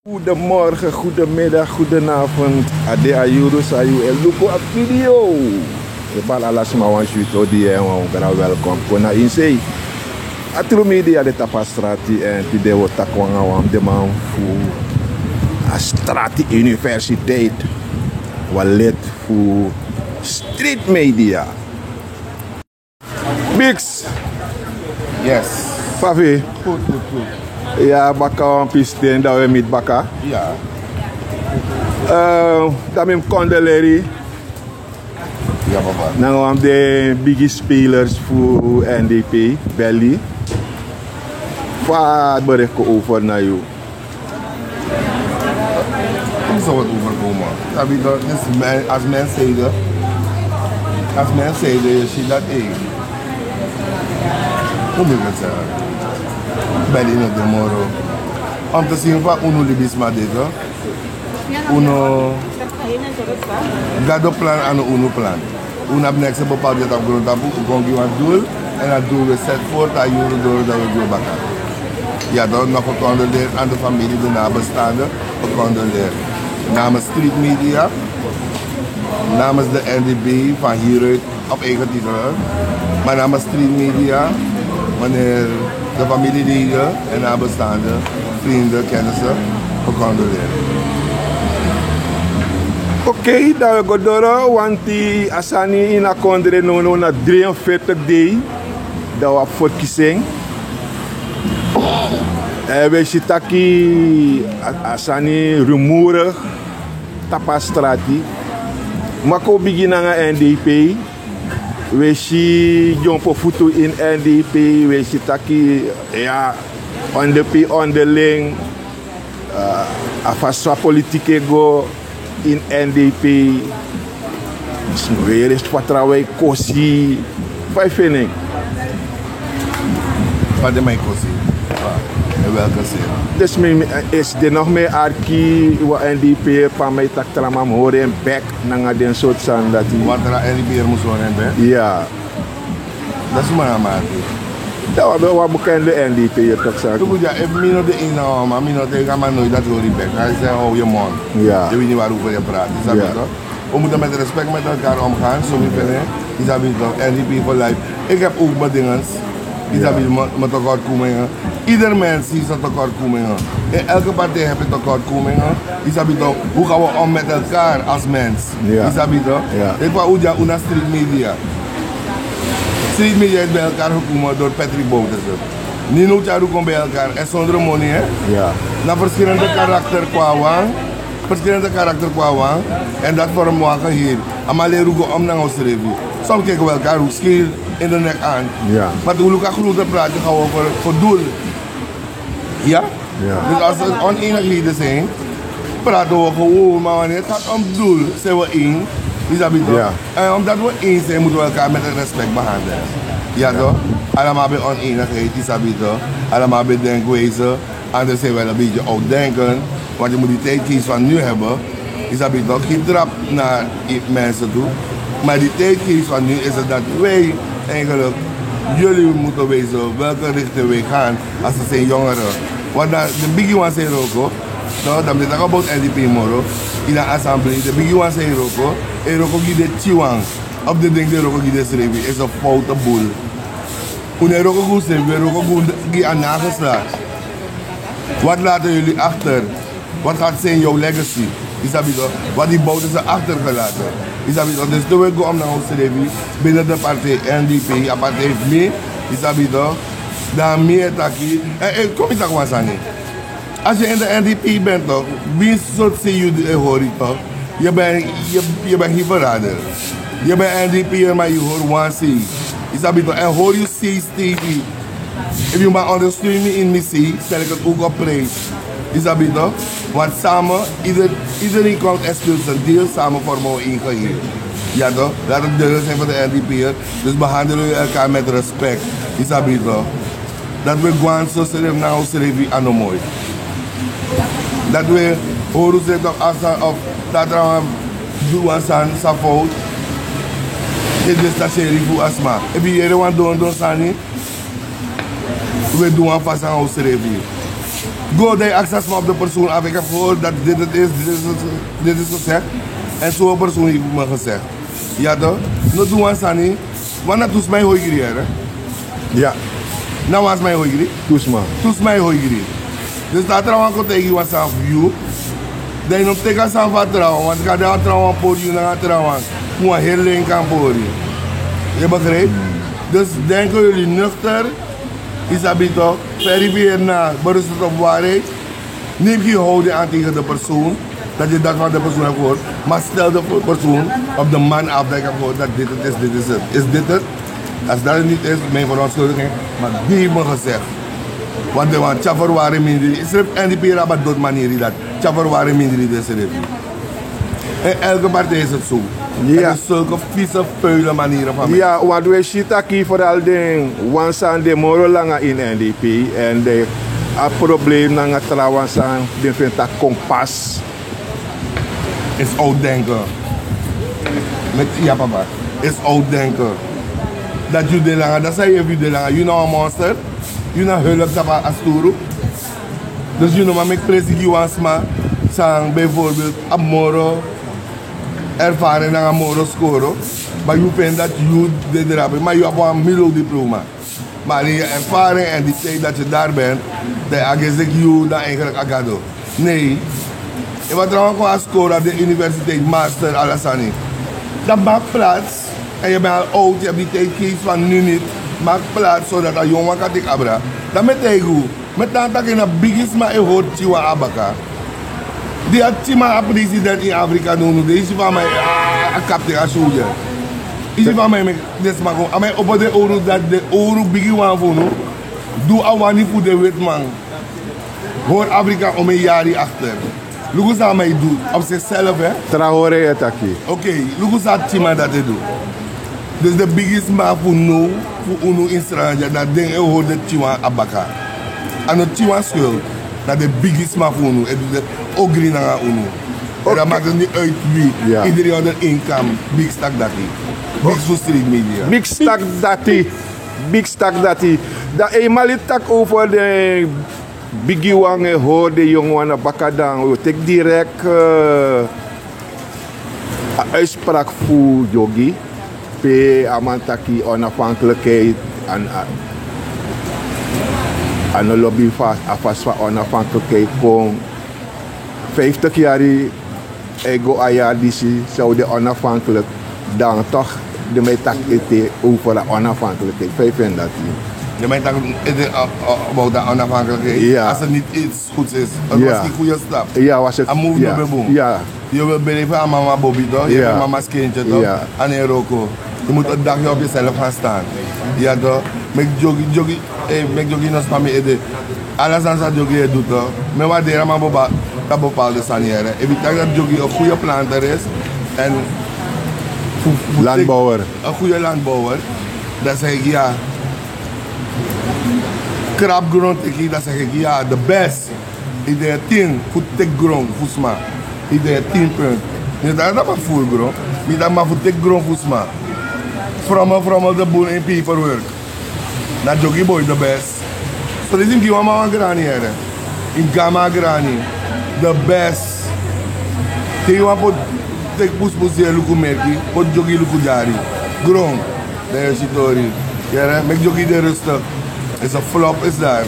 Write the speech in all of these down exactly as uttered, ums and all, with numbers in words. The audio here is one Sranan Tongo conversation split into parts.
Goedemorgen, goedemiddag, goedenavond. A de a yuru san yu e luku a video. Yu bari ala sma wan switi odi en wan gran welkom kon na insei. A tru media de tapu a strati, en tide wi o taki wan anga wan fu a strati universiteit. Wan lid fu street media. Biks. Yes. Fa fu yu? Good, good, good. Ya, baka wan pisten, dan wi e miti baka. Ya. Eh, dan mi mus kondoleri. Ya, papa. Nanga wan fu den bigi spelers fu N D P, Belly. Fa a bericht kon over na yu? Hoe zou het overkomen? Sabi toch, dus men, als mens zijnde, als mens zijnde, je ziet dat, hé, hoe moet ik het zeggen? Bij de ene de moro. Om te zien van unu libisma dit, toch? Unu, Gado plan en unu plan. Unu abi niks bepaald, dit op grond tapu, un kon gi wan doel. En dat doel we set voor, dat yuru door, dat we door baka. Ja, dan nog gecondoleerd aan de familie, de nabestaanden, gecondoleerd. Namens Street Media, namens de N D B van hieruit op eigen titel, maar namens Street Media, meneer de familieleden en nabestaanden, vrienden, kennissen, gecondoleerd. Oké, dan we go doro, want a sani ini a kondre now, now na drieënveertig dei, dan we abi verkiezing. En we si taki a, a sani rumoerig tapu a strati. Ma kon bigin nanga N D P. We si dyompo futu ini N D P, we si taki, ya, N D P onderling, eh, a fasi san a politiki e go ini N D P. Smeri, rest fu a trawan e kosi. Fa yu feni en? Fa den man e kosi? Fa? In welke zin? Dus mi, mi, eh, esi de nog mi e arki wan N D P'er, pe a man e taki tra man mus hori en bek nanga den sortu sani dati. Wan tra N D P'er mus hori en bek? Ya. Dati suma na a man dati. Dan wan, wan bekende N D P'er tok sani. Luku dya, efu mi no de ini a man, mi no taigi a man noiti dati hori bek. Hij zei: hou je mond. Ya. Yu wini wari fu yu e prati, sabi yu toch? We moeten met respect met elkaar omgaan, zo mi feni en. Yu sabi toch, N D P for life. Ik heb ook bedingens. Yu sabi, mijn, mijn tekortkomingen. Ieder mens heeft zijn tekortkomingen. In elke partij heb je tekortkomingen. Yu sabi toch, hoe gaan we om met elkaar als mens? Yu sabi toch? Kijk wat we doen, na Street Media. Street Media is bij elkaar gekomen door Patrick Bouterse. Nino Charu komt bij elkaar, en zonder money, hè? Na verschillende karakter qua wang. Verschillende karakter qua wang. En dat vormt wan geheel. A man e leren unu go om nanga onsrefi. Soms kijken we elkaar ook schiel in de nek aan. Maar toen we elkaar groter praten, gaan we voor, voor doel. Ja? Dus als er oneenigheden zijn, praten we gewoon. Maar wanneer het gaat om doel, zijn we één. Yu sabi toch? En omdat we één zijn, moeten we elkaar met respect behandelen. Ja toch? Allemaal bij oneenigheid, yu sabi toch? Allemaal bij denkwijze. Anders zijn we wel een beetje oud-denkend. Want je moet die tijdgeest van nu hebben. Yu sabi toch, geen trap naar mensen toe. Maar die tijdgeest van nu is het dat wij eigenlijk jullie moeten wijzen welke richting wij gaan als het zijn jongeren. Want dan, den bigi wan san e wroko, no, dan mi e taki about N D P moro, in a assemblee, den bigi wan san e wroko, e wroko gi den tiki wan, of den denki den e wroko gi densrefi, is een foute boel. Un no e wroko gi unsrefi, un e wroko gi, gi a nageslacht. Wat laten jullie achter? Wat gaat zijn jouw legacy? Yu sabi toch? Wat die Bouterse achtergelaten. Yu sabi toch? Dus toen we go om nanga onsrefi, binnen de partij N D P, a partij fu mi, yu sabi toch? Dan mi e taki, eh, eh, kon mi taki wan sani. Als je in de N D P bent toch, winsi sortu sei yu e hori toch, je bent, je, je bent geen verrader. Je bent N D P'er, maar je hoort wan sei. Yu sabi toch? En hori yu sei steady. Efu yu man ondersteun mi in mi sei, stel ik het ook op prijs. Yu sabi toch? Want samen, ieder, iedereen komt en speelt zijn deel, samen vormen we één geheel. Ja toch? Laat het duidelijk zijn voor de N D P'er. Dus behandelen we elkaar met respect. Yu sabi toch? Dat we gwan so srefi na onsrefi a no moi. Dat we hori onsrefi toch, a san of, dat a wan du wan sani san fout. Dit is a seri fu a sma. Efu yu yere wan dondon sani, we du wan fasi nanga onsrefi. Go dan yu aksi a sma of de persoon af, ik heb gehoord dat dit het is, dit is het, dit is gezegd. En so persoon heeft me gezegd. Ya toch? No du wan sani. Wan na tu sma e hoi gri, hè? Ya. Na wan sma e hoi gri? Tu sma. Tu sma e hoi gri. Dus dan a trawan kon taigi wan sani fu yu. Dan yu no mus teki a sani fu a trawan, want kan de a trawan pori yu nanga a trawan. Fu wan heri len kan pori. Yu begrijp? Dus denken jullie nuchter. Yu sabi toch, verifiëer na, berust het op waarheid. Neem geen houding aan tegen de persoon, dat je dat van de persoon hebt gehoord. Maar stel de persoon of de man af dat ik heb gehoord dat dit het is, dit is het. Is dit het? Als dat het niet is, mijn verontschuldiging. Maar die heeft me gezegd. Want de man, tja, verwarring mindri. Is er en die pira, maar dood manier dat. Tja, verwarring mindri, dit is er. In elke partij is het zo. Ja. Het is zulke vieze, vuile manieren van mensen. Ja, want we zien dat hier vooral de wan sani de moro langa in N D P. En de, a probleem nanga trawan sani, de vindt dat kompas. Is oud denken. Met, ja, papa. Is oud denken. Dat yu de langa, dat zijn je yu de langa. Yu na een monster. Yu na hulp tapa a sturu. Dus yu no man meki presi gi wan sma san bijvoorbeeld abi moro ervaring nanga moro skoro. Maar yu feni dati yu de drape, maar yu abi wan milo diploma. Maar in je ervaring en die tijd dat je daar bent, dan yu agesi yu dan eigenlijk a gado. Nee. Efu a trawan kon a skoro, a de universiteit, master, ala sani. Dan maak plaats. En je bent al oud, je hebt die tijdgeest van nu niet. Maak plaats zodat a yongu wan kan teki abra. Dan mi e taigi yu. Mi e tan taki na bigisma e hori tyiwan a baka. Di a tyiman a president in Afrika nownow, den isi fu a man e, a, a kapten a soldier. Isi fu a man e meki den sma kon. A man e opo den owru dati, den owru bigiwan fu unu. Du a wani fu den wetiman. Hori Afrika omeni yari achter. Luku san a man e du, op zichzelf, hè? Traoré e taki. Oké, luku san a tyiman dati e du. Dus den bigisma fu now, fu unu in Sranan dya, na den e hori den tyiwan a baka. A no tyiwan skuld, na den bigisma fu unu, e du den ogri nanga unu. Oké. En dat maakt het niet uit wie. Ja. Iedereen onder één kam, big stak dati. Big fu street media. Big stak dati. Big stak dati. Dan eenmaal yu taki over den bigiwan e hori den yonguwan na baka, dan wi o teki direct, eh, a uitspraak fu Dyogyi. Pe a man taki onafhankelijkheid, a, a no lobi fa, a fasi fa onafhankelijkheid kon. Vijftig yari e go a yari disi, san wi de onafhankelijk, dan toch den man e taki ete over a onafhankelijkheid. Fa yu feni dati? Den man e taki ete, eh, eh, about a onafhankelijkheid. Ja. Als het niet iets goeds is. Het was geen goede stap. Ja, was het, a move no ben bun. Ja. Yu wil beleven a mama bobi toch? Yu ben mama's kindje toch? Ja. A no e wroko. Je moet een dagje op jezelf gaan staan. Ja toch? Meki Dyogyi, Dyogyi, eh, meki Dyogyi no sma mi ede. Ala sani san Dyogyi e du toch. Mi e warderi a man bepaalde sani, hè. Efu yu taki dati Dyogyi een goede planter is. En fu, fu landbouwer. Een goede landbouwer. Dan zeg ik ja. Krap grond, ik, dan zeg ik ja, de best. Yu de tien fu teki gron fu sma. Yu de tien punt. Mi no taki a man fu furu gron. Mi taki a man fu teki gron fu sma. Frommel, frommel de boel in paperwork. Na Dyogyi boy de best. So disi mi gi wan man wan grani, here. Yu gi a man grani. De best. Te yu wani poti, teki puspusi e luku merki, poti Dyogyi luku dyari. Gron. Dan yu e si tori. Yere, meki Dyogyi de rustig. Is een flop, is daar.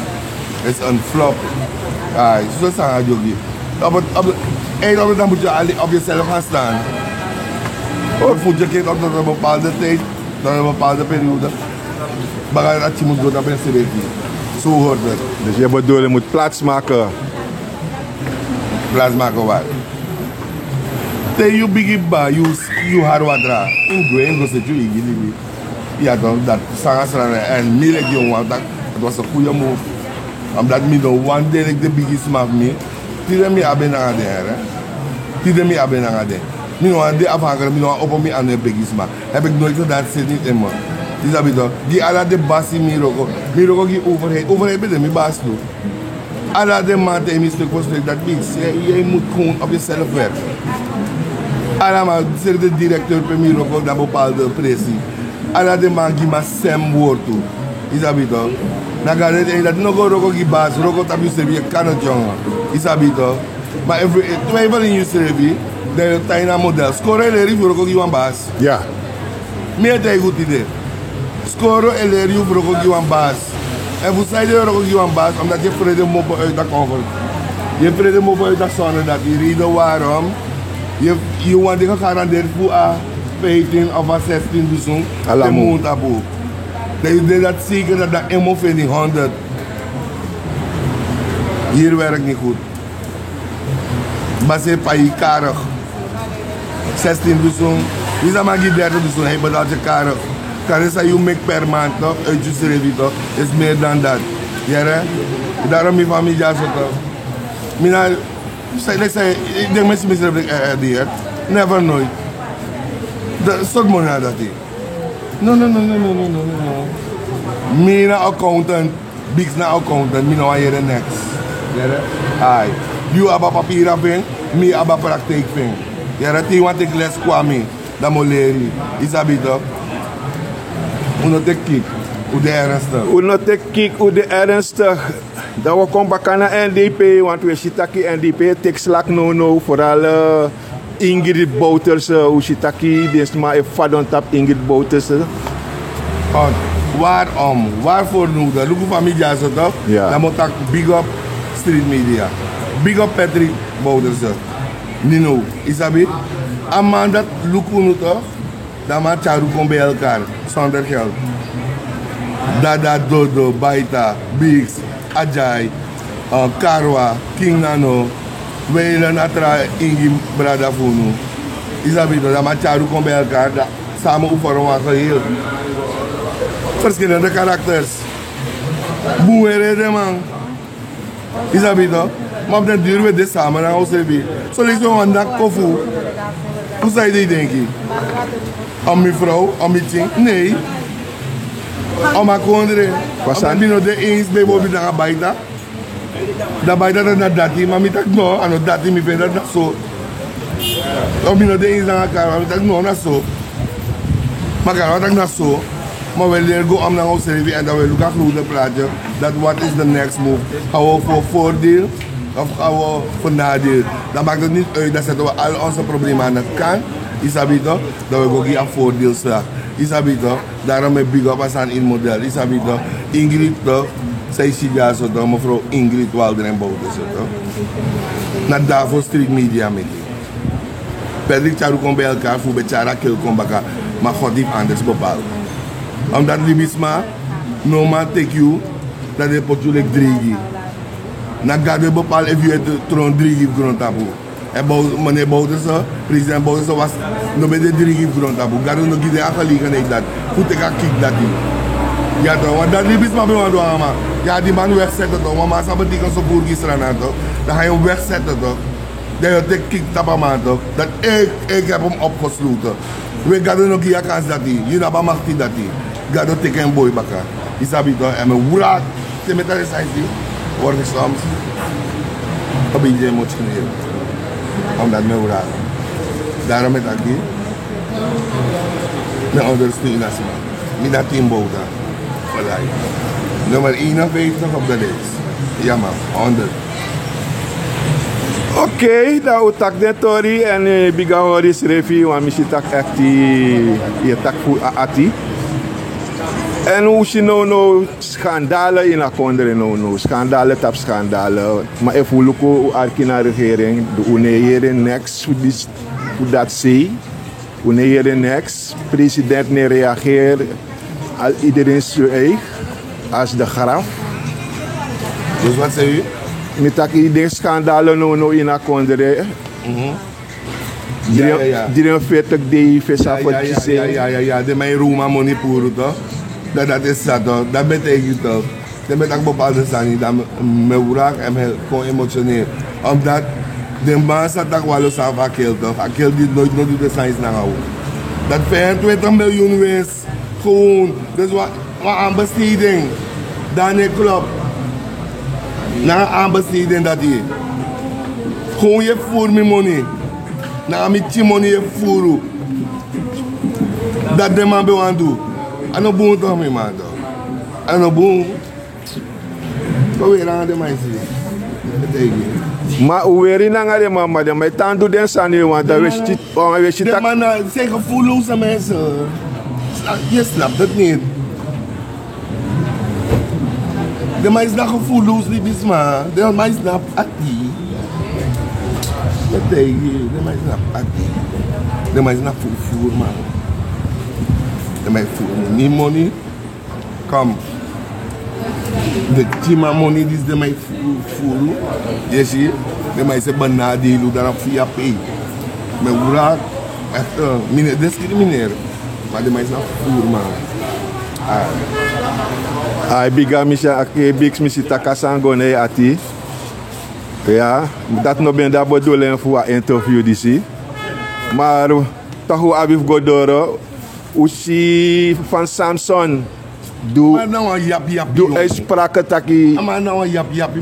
Is een flop. Ai, so sanga Dyogyi. Op het, op het eind op de dag moet je alleen op jezelf gaan staan. Of voed je kind op tot een bepaalde tijd, tot een bepaalde periode. Bagay dati yu mus go tapu en serefi. So hoort het. Dus je bedoel, je moet plaats maken. Plaats maken waar? Te yu bigi baba, yu, yu hari watra. Yu gwe, yu go seti yu eigi libi. Ya toch, dati sanga Sranan, en mi leki yonguwan taki, het was een goede move. Omdat mi no wani de leki den bigisma fu mi. Tide mi abi nanga den, here. Tide mi abi nanga den. Mi no wani de afhankelijk, mi no wani opo mi anu e begi sma. Heb ik nooit gedaan, zit niet in me. Yu sabi toch, gi ala den basi mi wroko. Mi wroko gi overheid. Overheid ben de mi basi tu. Ala den man taigi mi stuk voor stuk, dat mi, yu, yu moet gewoon op jezelf werken. Ala man, seri den directeur pe mi wroko na bepaalde presi. Ala den man gi mi a sem wortu. Yu sabi tok. Na gado ete en dati no go wroko gi basi, wroko tapu yusrefi, yu e kan noti yongo. Yu sabi tok. Ma efu yu e twijfel ini yusrefi, dan yu o tan ini a model. Skoro e leri yu fu wroko gi wan basi. Mi e taigi yu tide. Skoro e leri yu fu wroko gi wan basi. Èn fu san yu e wroko gi wan basi, omdat yu e frede fu mopo uit a comfort. Yu e frede fu mopo uit a sonde dati. Reden waarom yu wani de gegarandeerd fu a vijftien of a zestien dusun. Ala mun tapu. Dan yu denki dati zeker dati dan emo feni honderd. Hier werk niet goed. Basi e pai yu karig. Zestien dusun. Wi sama gi dertig dusun, hij betaalt je karig. Kande san yu meki per maand toch, uit yusrefi toch, is meer dan dat. Yere? Daarom mi famiri dyaso toch. Mi na, sai, leki sai, ik denk mensen misrefi, eh, eh, die, hè. Never nooit. De, sort moni na dati. No, no, no, no, no, no, no, no. Mi na accountant, biks na accountant, mi no wani yere neks. Yere? Ai. Yu abi a papira fu en, mi abi a praktijk fu en. Yere, te yu wani teki les kon na mi, dan mi o leri. Yu sabi toch. Un no teki kik, un de ernstig. Un no teki kik, un de ernstig. Dan wi o kon baka na N D P, want wi e si taki N D P e teki slak nownow, vooral, eh, Ingrid Bouterse, un si taki den sma e fadon tapu Ingrid Bouterse. Waarom? Waarvoor nodig? Luku famiri dyaso toch? Dan mi o taki big up Street Media. Big up Patrick Bouterse. Nino, yu sabi? A man dati luku unu toch? Dan a man tyari un kon bij elkaar, zonder geld. Dada, Dodo, Baita, Biks, Ajay, eh, Karwa, King Nano, Welen, a tra Ingi brada fu unu. Yu sabi toch, dan a man tyari un kon bij elkaar, dan samen un vorm wan geheel. Verschillende karakters. Bun weri den man. Yu sabi toch? Ma op den duur wi e de samen nanga unsrefi. Son leisi wi wani naki kofu. Fu san yu de denki? Om mi frow, om mi pikin? Nee. Om a kondre. Omdat mi no de eens bijvoorbeeld nanga Baita. Dan Baita taki na dati, ma mi taki no, a no dati, mi feni dati na so. Of mi no de eens nanga Karwa, mi taki no, na so. Ma Karwa taki na so. Ma wi e leri go om nanga unsrefi èn dan wi e luku a grote plaatje. Dat wat is de next move? Gaan wi voor voordeel of gaan wi voor nadeel? Dan maakt het niet uit, dan zetten we al onze problemen aan de kant. Yu sabi toch? Dan wi e go gi a voordeelslag. Yu sabi toch? Daarom mi e big up a sani ini model. Yu sabi toch? Ingrid toch? San yu si dyaso toch, mevrouw Ingrid Waldron Bouterse toch? Na daarvoor Street Media meki. Patrick tyari un kon bij elkaar fu un ben tyari a kel kon baka. Ma God heeft anders bepaald. Omdat libisma no man teki yu, dan den poti yu leki drigi. Na Gado e bepaal efu yu e tron drigi fu grontapu. Èn Bou-, meneer Bouterse, president Bouterse was, no ben de drigi fu grontapu. Gado no gi den a gelegenheid dati fu teki a kik dati. Ya toch, want dati libisma ben wani du nanga a man. Ya, di man wegzetten toch, want man sa betekent so voor gi Sranan toch. Dan ga yu wegzetten toch. Dan yu o teki kik tapu a man toch. Dat ik, ik heb hem opgesloten. We, Gado no gi yu a kans dati. Yu no abi a makti dati. Gado teki en boi baka. Yu sabi toch, èn mi wraak. Te mi e taki den sani disi, word ik soms een beetje emotioneel. Omdat mi wraak. Daarom mi e taki, mi ondersteun a sma. Mi na Team Bouta. Voor life. Nummer eenenvijftig op de lijst. Ja man, honderd. Oké, dan un taki den tori èn, eh, bigin hori srefi, want mi si taki echt, yu e taki fu a ati. Èn un si nownow skandale ini a kondre nownow. Skandale tapu skandale. Ma efu un luku, un arki na regering, un no e yere neks fu disi, fu dati sei. Un no e yere neks. President no e reageri. Al iedereen zwijgt als de graf. Dus wat zei u? Mi taki den skandale nownow ini a kondre. Mhm. Dri-, ya, ya, ya. Drieënveertig dei fesa. Ya, ya, ya, ya, ya, ya, ya. Den man e ruman moni puru toch. Dat, dat is zat toch. Dat betekent toch. Den ben taki bepaalde sani, dan mi wraak èn mi kon emotioneel. Omdat den man sa taki wan lo sani fu a kel toch. A kel disi nooit no du den sani disi nanga un. Dat vijfentwintig miljoen winst. Gewoon. Dus wan, wan aanbesteding. Dan no e klop. Na aanbesteding dati. Gewoon yu e furu mi moni. Na mi pikin moni yu e furu. Dat den man ben wani du. A no bun toch, mi man toch. A no bun. Kon weri nanga den man isi. Ma un weri nanga den man, ma den man e tan du den sani, want dan we si, wan we si taki. Den man na, zijn gevoelloze mensen. Sla-, je snapt het niet. Den man is na gevoelloos, libisma. Den man is na ati. Dat denk je, den man is na ati. Den man is na fufuru, man. Den man fufuru. Niet money. Kom. De tima moni disi den man e fu-, furu. Yu e si, den man e se benadelu, dan na fu yu a pei. Mi e wraki, echt, eh, mi no e discrimineer. Ma den man e si na furu, man. Ah. Ai, bigi a mi si, a ke bigi mi si taki a sani go na yu ati. Ya, dati no ben de a bedoeling fu a interview disi. Maar toch un abi fu go doro. Un si Van Samson du, du uitspraken taki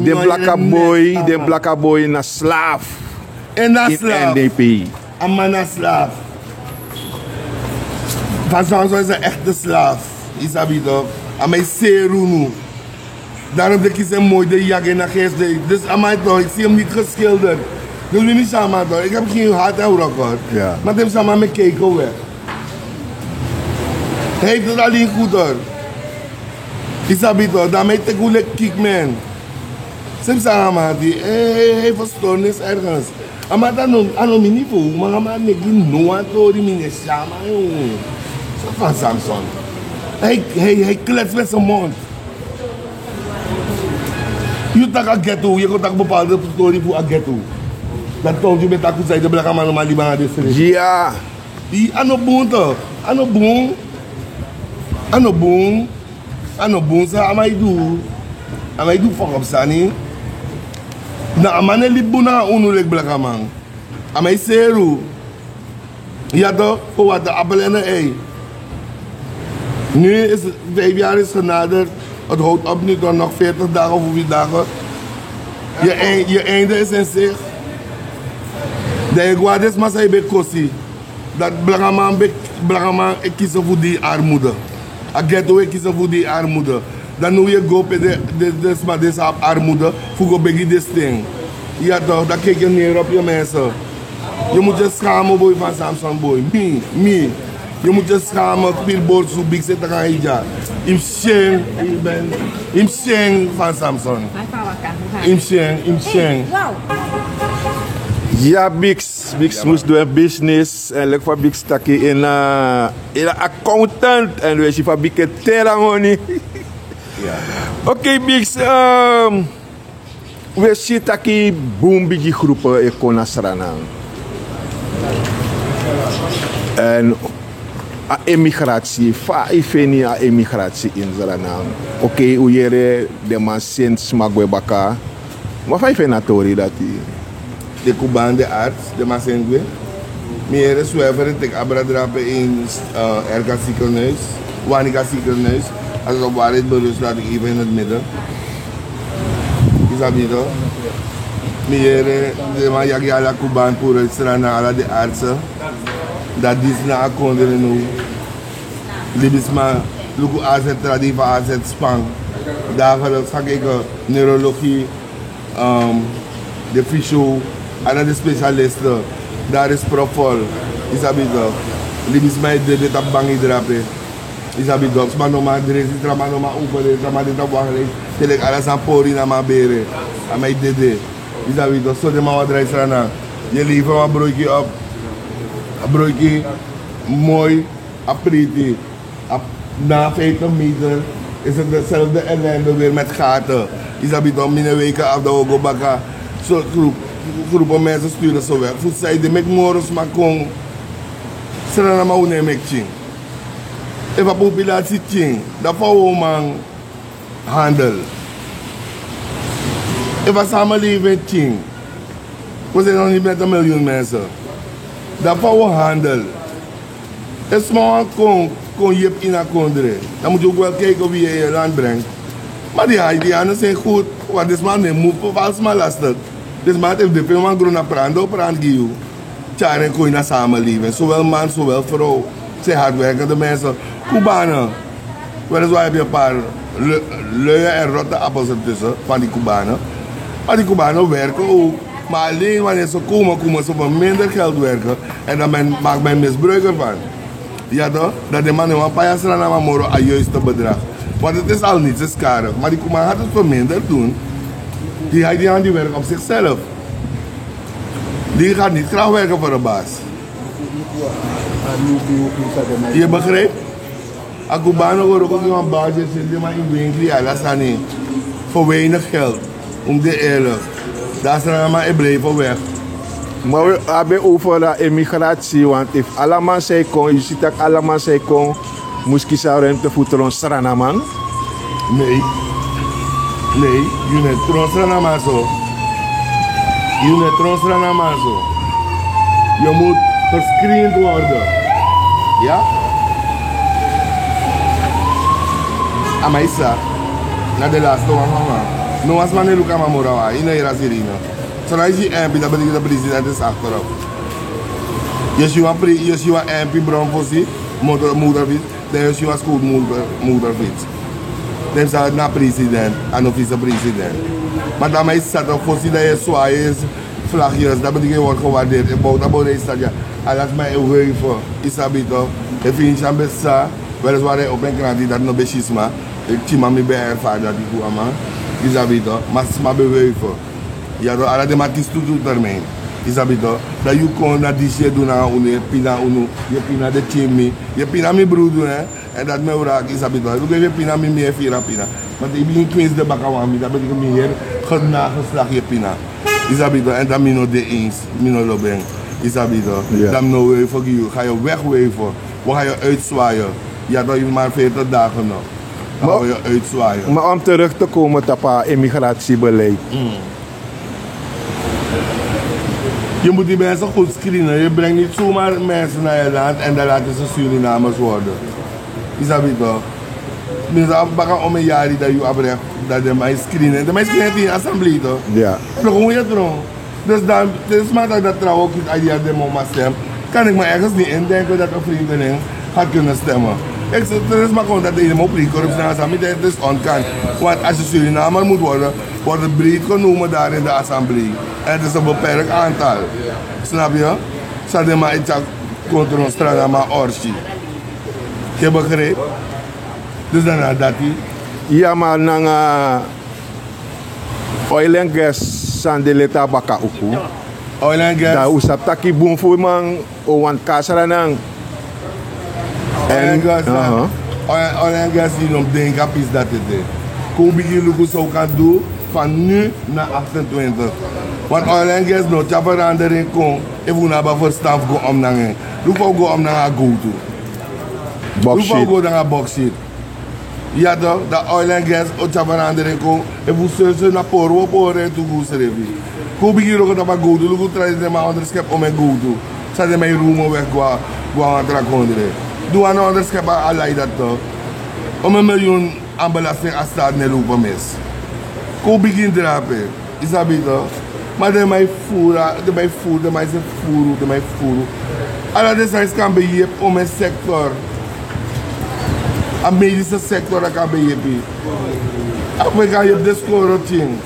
den blaka boy, den blaka boy na slaaf. En na slaaf. N D P. A man na slaaf. Van Samson is een echte slaaf. Yu sabi toch. A man e seri unu. Daarom de kisi en mooi, de yagi en na geest de. Dus a man toch, ik zie hem niet geschilderd. Dus mi, mi si a man toch, ik heb geen haat en wrok, hoor. Ja. Maar mi si a man, mi kijk weg. Hij heeft het alleen goed, hoor. Yu sabi toch, dan mi teki un leki kickman. Soms a man die, hij, hij heeft een stoornis ergens. A man dati no, a no mi niveau, ma a man negi no wan tori, mi no e si a man, yo. So Van Samson. Hij, hij, hij klets met zijn mond. Yu taki a ghetto, yu kon taki bepaalde tori fu a ghetto. Dan toon yu ben taki san yu de blakaman no man libi nanga den srefi. Ya. Yu, a no bun toch. A no bun. A no bun. A no bun san a man e du. A man e du fuck up sani. Na a man no e libi bun nanga unu leki blakaman. A man e seri un. Ya toch, voor wat, de appel en een ei. Nu is het, vijf jaar is genaderd. Het houdt op nu toch nog veertig dagen of hoeveel dagen. Je ei-, je einde is in zicht. Dan yu go na den sma san yu ben kosi. Dati blakaman ben, blakaman e kisi fu dii armoede. A ghetto e kisi fu dii armoede. Dan now yu e go pe den, den, den sma den san abi armoede fu go begi den sani. Ya toch, dan kijk je neer op je mensen. Je moet je schamen, boy, Van Samson, boy. Mi, mi. Je moet je schamen, Pieter Borsu, Big Seta kan hidja. Yu mus syen, yu ben, yu mus syen, Van Samson. Yu mus syen, yu mus syen. Ya, Big Big Smuts du en business, en leki fa Big taki en, eh, en accountant, en we si fa Big e teri a moni. Ya. Oké, Big, ehm, we si taki bun bigi groepen e kon na Sranan. En a emigratie, fa yu feni a emigratie in Sranan? Oké, un yere den man seni sma gwe baka. Ma fa yu feni a tori dati? Den Kuban, den arts, den man seni gwe. Mi yere Zwerver e teki abra drape in, eh, R K ziekenhuis, Wanica ziekenhuis. A so waarheid berust, laat ik even in het midden. Yu sabi toch? Mi yere den man yagi ala Kuban, puru Sranan, ala den artsen. Dati disi na a kondre now. Libisma, luku A Z, tradi fu A Z span. Dagelijks ga ik neurologie, ehm, de fysio, ala den specialisten. Daar is propvol. Yu sabi toch. Libisma e dede tapu bangi drape. Yu sabi toch. Sma no man dresi, tra man no man opereri, tra man de tapu wan reis. Te leki ala san pori na man bere. A man e dede. Yu sabi toch. So den man wan drai Sranan. Yu e lever wan broiki op. A broiki moi. A priti, a, na vijftig meter is het dezelfde ellende weer met gaten. Yu sabi toch, mi no e wake af, dan wi o go baka. So groep, groepen mensen sturen ze weg. Fu san ede meki moro sma kon. Sranan, ma un no e meki tying. Efu a populatie tying, dan fa wi o man handel. Efu a samenleving tying, we zijn nog niet met een miljoen mensen. Dan fa wi o handel. Efu sma wani kon, kon yepi ini a kondre, dan moet je ook wel kijken wie je je land brengt. Maar die Haitianen zijn goed, want den sma no e move, fu fu sma lastig. Den sma, efu den feni wan gron na prando, prando gi yu. Tyari en kon ini a samenleving. Zowel man, zowel vrouw. Zijn hardwerkende mensen. Kubanen. Weliswaar heb je een paar Luie en rotte appels ertussen van die Kubanen. Maar die Kubanen werken ook. Maar alleen wanneer ze komen, komen ze voor minder geld werken. En dan men, maakt men misbruik ervan. Ja toch? Dat de man in een paar jaar staan aan Mamoro aan juiste bedrag. Want het is al niet zichkarig. Maar die Kuman gaat het voor minder doen. Die, hij die aan die werkt op zichzelf. Die gaat niet graag werken voor een baas. Je begrijpt? A Cubano go roko gi wan baas, sende man in winkri ala sani. Voor weinig geld. Om de eerlijk. Dan staan man e blijven weg. Maar we hebben over de immigratie, want if alaman sai kon, yu si tak alaman sai kon, muskisa ruimte fu tron Sranaman. Nee. Nee, yu no e tron Sranaman so. Yu no e tron Sranaman so. Je moet gescreend worden. Ja? A man e sa, na de laatste wan mama. No wan sma no e luku a man moro a wan, yu no e yere a sirene. So dan yu si M P, dan betekent de president is achterop. Yu si wan pre-, yu si wan M P bron fosi, motor, motorfiets, dan yu si wan scoot motor, motorfiets. Dan yu sabi na president, a no vicepresident. Maar dan man e sa toch fosi dan yu e swaaien, vlagjes, dan betekent yu wordt gewaardeerd. Yu bow dan bow dan yu start ya. Ala sma e wuiven, yu sabi toch. Efu yu si a man e sa, weliswaar yu opo en kranti, dati no ben si sma. Yu si man, mi ben erfari dati tu a man. Yu sabi toch, ma sma ben wuiven. Ya toch, ala den man kisi tu tu termijn. Yu sabi toch, dan yu kon na disi yu e du nanga unu, yu e pina unu, yu e pina den pikin mi, yu e pina mi brudu, hè. En dati mi e wraki, yu sabi toch. Luku, efu yu e pina mi, mi e firi a pina. Ma te yu bigin kwinsi den bakawan fu mi, dan betekent mi heri gen na geslacht yu e pina. Yu sabi toch, en dan mi no de eens, mi no lobi en. Yu sabi toch. Ja. Dan mi no wuiven gi yu, ga yu wegwuiven. We gaan yu uitzwaaien. Ya toch, yu maar veertig dagen nog. Dan gaan we yu uitzwaaien. Maar om terug te komen op dat immigratiebeleid. Mm. Je moet die mensen goed screenen. Je brengt niet zomaar mensen naar je land en dan laten ze Surinamers worden. Yu sabi toch? Mi sabi baka omeni yari dat yu abi recht dat den man e screenen. Den man e screenen in assemblee toch? Ja. Vlucht hoe je tron. Dus dan, dit is maar dat, dat trouwen ook niet aan die de mama stem. Kan ik me ergens niet indenken dat een vreemdeling gaat kunnen stemmen. Ik zeg, er is maar gewoon dat de helemaal pre-corruptie aan staan. Het is ontkant. Want als je Surinamer moet worden, wordt het breed genomen daar in de assemblee. En het is een beperkt aantal. Snap je? Sadema Itza controle Strana ma Orsi. Je begrijpt? Dus dan na dati. Ja, maar nanga oil and gas sani de leti a baka uku. Oil and gas. Dan un sabi taki bun fu man o wani kasra nan. Oil and gas, aha. Oil, oil and gas, yu no mus denki a pisi dati ete. Kon un bigin luku san un kan du van nu na achtentwintig. Want oil and gas no tyari verandering kon efu un no abi a verstan fu go om nanga en. Luku fa un go om nanga a gowtu. Luku fa un go nanga bauxite. Ya toch, dan oil and gas o tyari verandering kon. Efu un srefi na pori un o pori en tu gi unsrefi. Kon un bigin wroko tapu a gowtu, luku tra den man onderschept omeni gowtu. San den man e rumo weg go na, go na wan tra kondre. Di wan no onderschept a lai dati toch. Omeni milyun an belasting a staat no e lobi mis. Kon un bigin drape. Yu sabi toch? Ma den man e furu, den man e furu, den man e furu, den man e furu. Ala den sani kan ben yepi omeni sektor. A medische sektor dati kan ben yepi. A fu mi kan yepi den skoro pikin.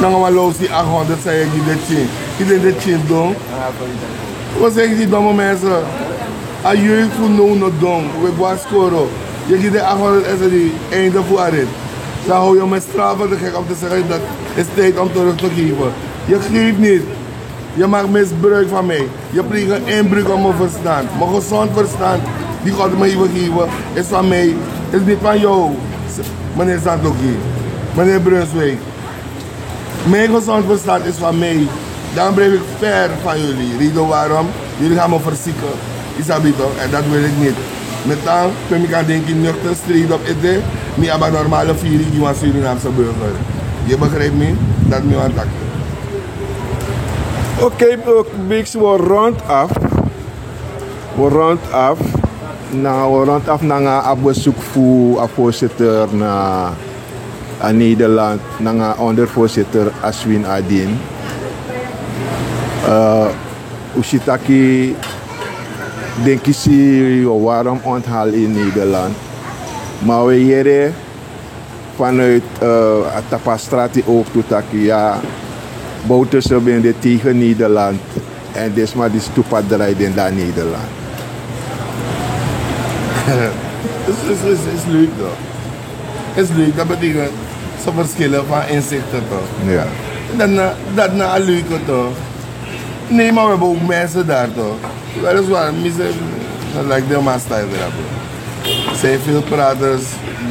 Nanga wan lawsi acht honderd san yu e gi den pikin. Yu denki den pikin don? Wi e seni gi domme mensen. A jeugd fu now no don. Wi e go na skoro. Yu e gi den acht honderd S D, einde fu a rit. Dan hou je me straffen te gek om te zeggen dat het is tijd om terug te geven. Je geeft niet. Je maakt misbruik van mij. Je pleegt een inbreuk op mijn verstand. Mijn gezond verstand, die God me heeft gegeven, is van mij. Is niet van jou, meneer Santoki, meneer Brunswijk. Mijn gezond verstand is van mij. Dan blijf ik ver van jullie. Reden waarom, jullie gaan me verzieken. Yu sabi toch, en dat wil ik niet. Mi tan, pe mi kan denki nuchter, straight up ete, mi abi a normale feeling gi wan Surinaamse burger. Yu begrijp mi? Dati mi wani taki. Oké, eh, Biks, we rond af. We rond af. Na, we rond af nanga a bezoek fu a voorzitter na a Nederland, nanga ondervoorzitter Aswin Adin. Eh, un si taki den kisi yu warm onthaal in Nederland. Ma wi e yere Vanuit a tapu a strati ook tu taki ya, Bouterse ben de tegen Nederland. En disma di stupa drai den dan Nederland. Is leuk toch? Is leuk, dat betekent ze verschillen van inzichten toch? Dat na dat na a leuke toch? Nee, maar we hebben ook mensen daar toch? Weliswaar, mi se lijkt de man stijl drapen. Zijn veel praters,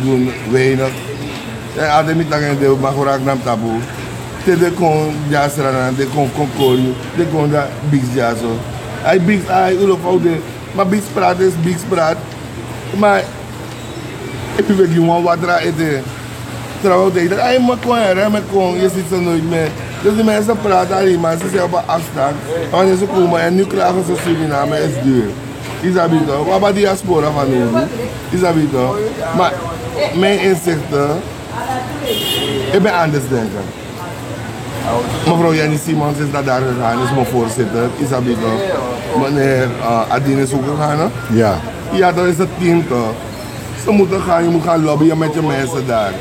doen weinig. En altijd mi tangen de magora gnam tapu. Te de kon jasrana de kon kon kori de kon da bigs jaso. Ai bigs ai ulo fau de. Ma bigs praat is bigs praat. Ma epi we gi wan watra ete. Trouwens tegen dat ai me kon en rem me kon je ziet ze nooit meer. Dus die mensen praten alleen maar ze zijn op een afstand. En wanneer ze komen en nu klagen ze Suriname is duur. Isabito, wat about diaspora van nu? Isabito, maar mijn inzichten, ik ben anders denken. Mevrouw Jenny Simons is naar daar gegaan, is mijn voorzitter. Isabito, meneer uh, Adine is ook gegaan. Hè? Ja. Ja, dat is het team toch? Ze moeten gaan, je moet gaan lobbyen met je mensen daar.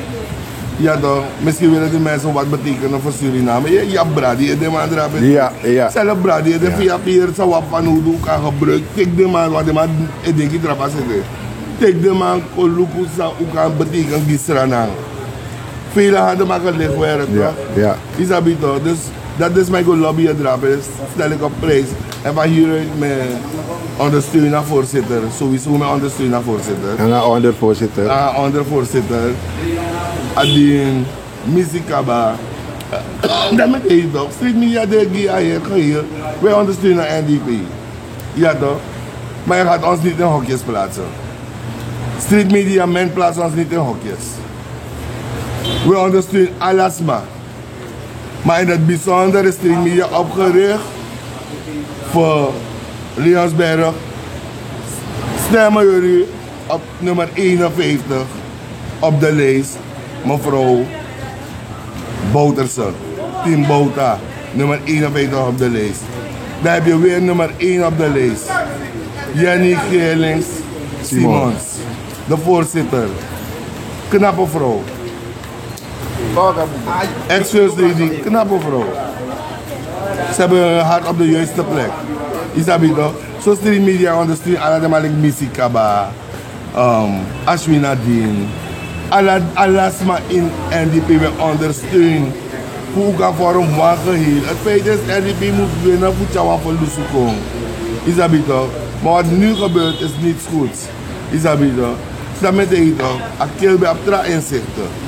Ja toch, misschien willen die mensen wat betekenen voor Suriname. Je, je hebt bradi in de man drapen. Ja, ja. Zelf bradi in de via pier, sa wap van hoe kan gebruikt. Tik de man, wat de man in de gidrapa zitten. Tik de man, koluku sa hoe kan betekenen die Sranang. Vele handen maken lichtwerk. Ja, ja. Isabito, dus dat is mijn go lobby drapen. Stel ik op prijs. En van hieruit mijn ondersteuner voorzitter. Sowieso mijn ondersteuner voorzitter. En een ondervoorzitter. Een ondervoorzitter. Adin, Misikaba. Dan met hij toch. Street media de Gia hier geheel. Wij ondersteunen N D P. Ja toch? Maar je gaat ons niet in hokjes plaatsen. Street media, men plaatst ons niet in hokjes. We ondersteunen Alasma. Maar in het bijzonder is Street Media opgericht voor Leonsberg. Stemmen jullie op nummer eenenvijftig op de lijst, mevrouw Bouterse. Team Bouta, nummer eenenvijftig op de lijst. Dan heb je weer nummer één op de lijst. Jenny Geerlings Simons, de voorzitter. Knappe vrouw. Ex-first lady, knappe vrouw. Ze hebben hun hart op de juiste plek. Isabito, zo Street Media ondersteunt alle de malik Misikaba, um, Ashwin Nadine. Ala, ala sma in N D P we ondersteun. Hoe kan vorm wan geheel. Het feit is, N D P moet winnen voor Tjawan voor Lusukong. Isabito, maar wat nu gebeurt is niets goeds. Isabito, dat met eten, a kelbe abtra inzichten.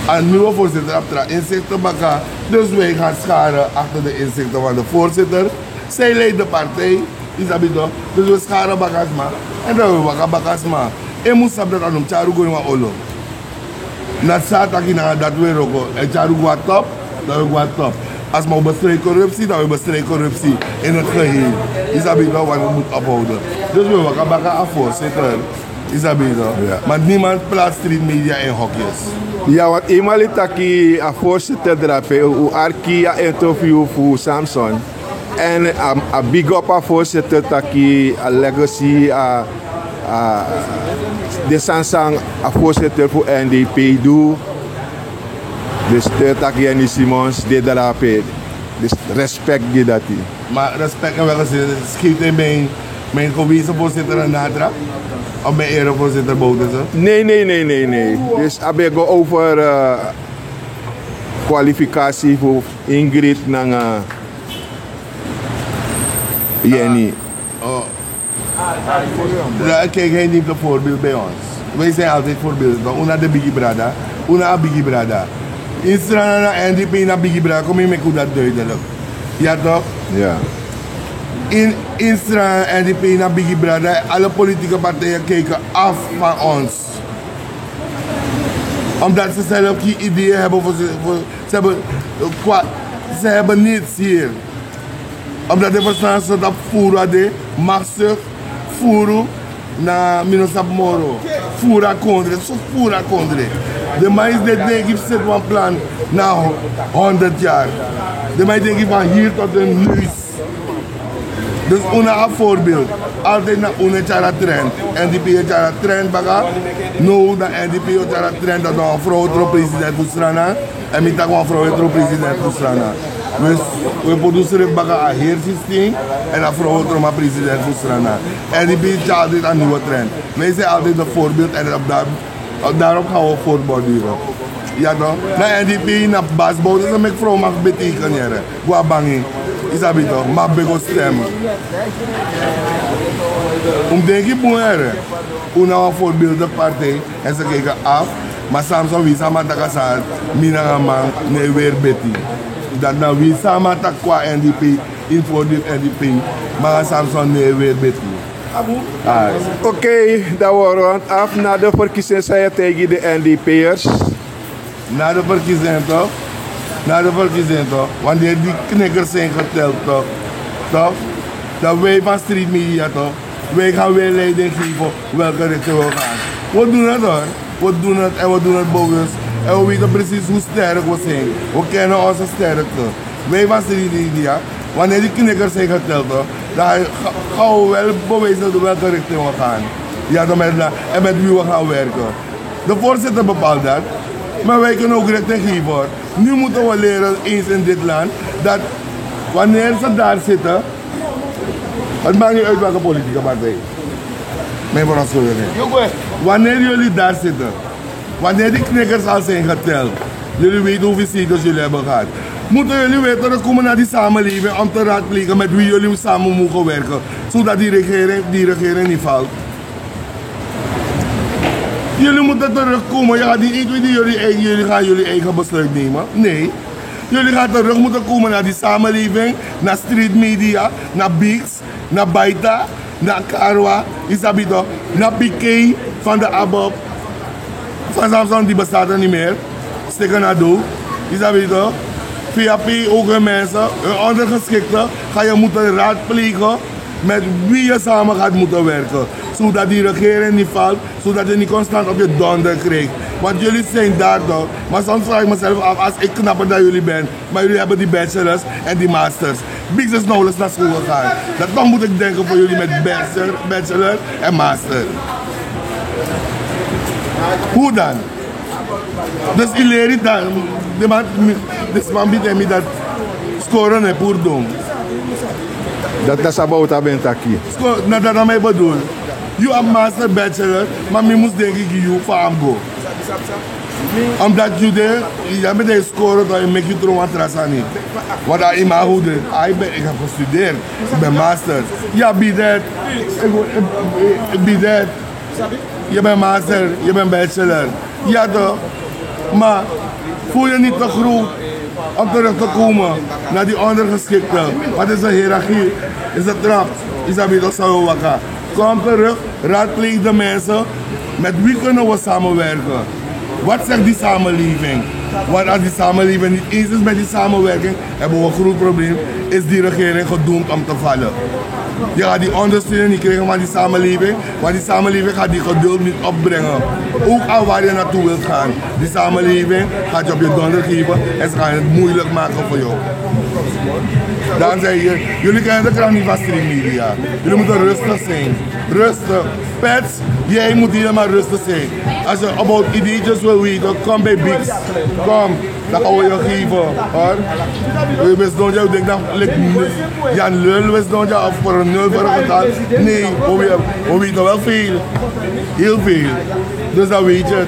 A nieuwe voorzitter abtra inzichten baka. Dus wij gaan scharen achter de inzichten van de voorzitter. Zij leidt de partij, Isabito. Dus we scharen bakasma. En dan we waka bakasma. En moet sabi dat a no tyari go in wan olo. Na sa taki na dat we roko. En tyari go a top, dan we go a top. Als maar bestrijd corruptie, dan we bestrijd corruptie in het geheel. Isabito, wat we moeten ophouden. Dus we waka baka a voorzitter. Isabito. Ja. Maar niemand plaatst Street Media in hokjes. Ja, want eenmaal taki a voorzitter drape, u arki a interview voor Samson. En a, a big up a voorzitter taki a legacy a, a de sani san a voorzitter fu N D P du. Dus te taki Henny Simons de drape. Dus respect gi dati. Maar respect en wel gezien, schiet in mijn, mijn gewezen voorzitter een natra? Of mijn erevoorzitter Bouterse? Nee, nee, nee, nee, nee. Dus a ben go over uh, kwalificatie voor Ingrid nanga Jenny. Oh. Ja, kijk, hij neemt een voorbeeld bij ons. Wij zijn altijd voorbeelden. Una de bigi brada, una a bigi brada. In Sranan na N D P na bigi brada, kom ik maak u dat duidelijk. Ja toch? Ja. In, in Sranan N D P na bigi brada, alle politieke partijen kijken af van ons. Omdat ze zelf geen ideeën hebben voor ze, voor, ze hebben, eh, kwa, ze hebben niets hier. Omdat de verstand staat op voeren de machtstuk voeren na minosap moro. Voeren kondre, zo voeren kondre. De mais de denk ik zit van plan na honderd jaar. De mais denk ik van hier tot de neus. Dus unu na a voorbeeld. Altijd na unu e tyari a trend. N D P e tyari a trend baka. No, dan N D P o tyari a trend dat na wan vrouw tron president fu Sranan. En mi taki wan vrouw e tron president fu Sranan. We, we poti un srefi baka a heri systeem. En a vrouw o tron ma president fu Sranan. N D P tyari altijd a nieuwe trend. Wij zijn altijd de voorbeeld en op daar Daarop gaan we voortborduren. Ya toch? Na N D P, na Bas Bouterse, meki vrouw mag betekenen, yere. Go a bangi. Yu sabi toch, ma ben go stem. Un mus denki bun, yere. Unu na wan voorbeeldige partij, en ze kijken af. Ma Samson, wi sama taki a sani, mi nanga man, no e weri beti. Dati na wi sama taki kon a N D P, in voordeel N D P. Ma Samson no e weri beti. Oké, dan we rond af. Na de verkiezing san yu e taigi de N D P'ers. Na de verkiezing toch? Na de verkiezing toch? Wanneer die knikkers zijn geteld toch? Toch? Dan wij van Street Media toch? Wij gaan weer leiding geven welke richting we gaan. We doen het hoor. We doen het en we doen het bewust. En we weten precies hoe sterk we zijn. We kennen onze sterkte. Wij van Street Media, wanneer die knikkers zijn geteld, hè, dan ga- gaan we wel bewijzen de welke richting we gaan. Ja, dan met, en met wie we gaan werken. De voorzitter bepaalt dat. Maar wij kunnen ook richting geven, hoor. Nu moeten we leren, eens in dit land, dat wanneer ze daar zitten, het maakt niet uit welke politieke partij. Mijn verontschuldiging. Wanneer jullie daar zitten, wanneer die knikkers al zijn geteld, jullie weten hoeveel zetels jullie hebben gehad. Moeten jullie weer terugkomen naar die samenleving om te raadplegen met wie jullie samen mogen werken, zodat die regering, die regering niet valt? Jullie moeten terugkomen. Ja, die één, twee, die jullie, eigen- jullie gaan jullie eigen besluit nemen. Nee. Jullie gaan terug moeten komen naar die samenleving, naar Street Media, naar Bieks, naar Baita, naar Karwa, yu sabi toch, naar P K van de ABOP, van Samson, die bestaat er niet meer. Stikken naar dood, yu sabi toch. Via P, ook hun mensen, hun ondergeschikte, ga je moeten raadplegen met wie je samen gaat moeten werken, zodat die regering niet valt, zodat je niet constant op je donder krijgt. Want jullie zijn daar toch. Maar soms vraag ik mezelf af, als ik knapper dan jullie ben, maar jullie hebben die bachelors en die masters. Bieks is nauwelijks naar school gegaan. Dan toch moet ik denken voor jullie met bachelor, bachelor en master. Hoe dan? Dus yu leri dan, de man, de man biedt mi dat scoren en poerdom. Dat is about a ben taki. Sco- na dat na mi bedoel. Yu abi master, bachelor, maar mi mus denki gi yu fa a mus go. Omdat yu de, yu abi de scoren, dan yu meki yu tron wan tra sani. Want a imago de, ai ben, ik heb gestudeerd, ik ben master. Ja, be that. Ik, ik, ik, be that. Je bent master, je bent bachelor. Ja toch? Maar voel je niet te groot om terug te komen naar die ondergeschikte? Wat is de hiërarchie? Is de trap? Yu sabi toch, san e waka. Kom terug, raadpleeg de mensen met wie kunnen we samenwerken. Wat zegt die samenleving? Want als die samenleving niet eens is met die samenwerking, hebben we een groot probleem, is die regering gedoemd om te vallen. Je gaat die ondersteuning niet krijgen van die samenleving, want die samenleving gaat die geduld niet opbrengen. Ook al waar je naartoe wilt gaan, die samenleving gaat je op je donder geven en ze gaan het moeilijk maken voor jou. Daarom zei je, jullie kennen de kracht niet van Street Media. Jullie moeten rustig zijn. Rustig. Pets, jij moet hier maar rustig zijn. Als je about ideetjes wil weten, kom bij Bieks. Kom. Dan gaan we je geven, hoor. We wisten dat je denkt dat, like, Jan Lul wist dat je of voor een nul voor een getal. Nee, we, we weten wel veel. Heel veel. Dus dan weet je het.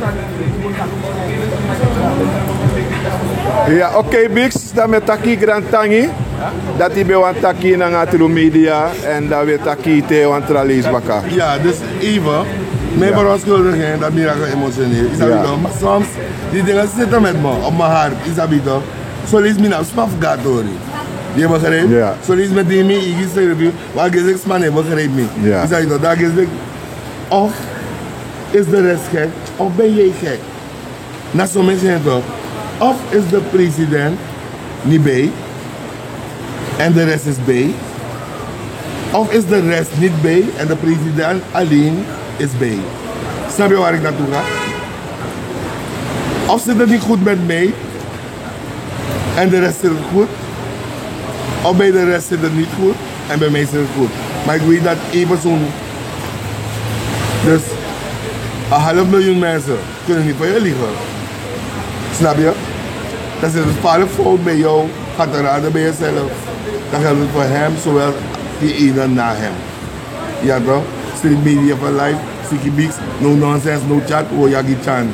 Ja, oké, Biks, dan mi e taki grantangi. Dati ben wan taki nanga Tru Media, en dan we taki te wan tra leisi baka. Ja, dus even. Mijn verontschuldiging dat mi raak emotioneel. Yu sabi toch, maar soms die dingen zitten met me, op mijn hart, yu sabi toch. Zo leisi mi na sma fu gatori. Je begrijpt? Ja. Zo leisi mi di mi igi servi, want a gezegd sma no e begrijp mi. Ja. Yu sabi toch, dan gezegd, of is de rest gek, of ben jij gek? Na so mensen toch. Of is de president niet bij en de rest is bij. Of is de rest niet bij en de president alleen is bij. Snap je waar ik naartoe ga? Of zit het niet goed met mij en de rest zit het goed. Of bij de rest zit het niet goed en bij mij zit het goed. Maar ik weet dat één persoon, dus een half miljoen mensen kunnen niet van je liegen. Snap je? Dan zit het vaak fout bij jou, gaat te raden bij jezelf. Dan geldt het voor hem, zowel die ene na hem. Ya toch? Street media van live, Siki Biks, no nonsense, no chat, wo yagi chan.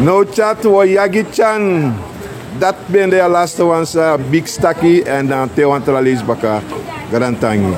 No chat, wo yagi chan. Dat ben de laatste wan sa Biks taki en dan te wan tra leisi baka. Garantangi.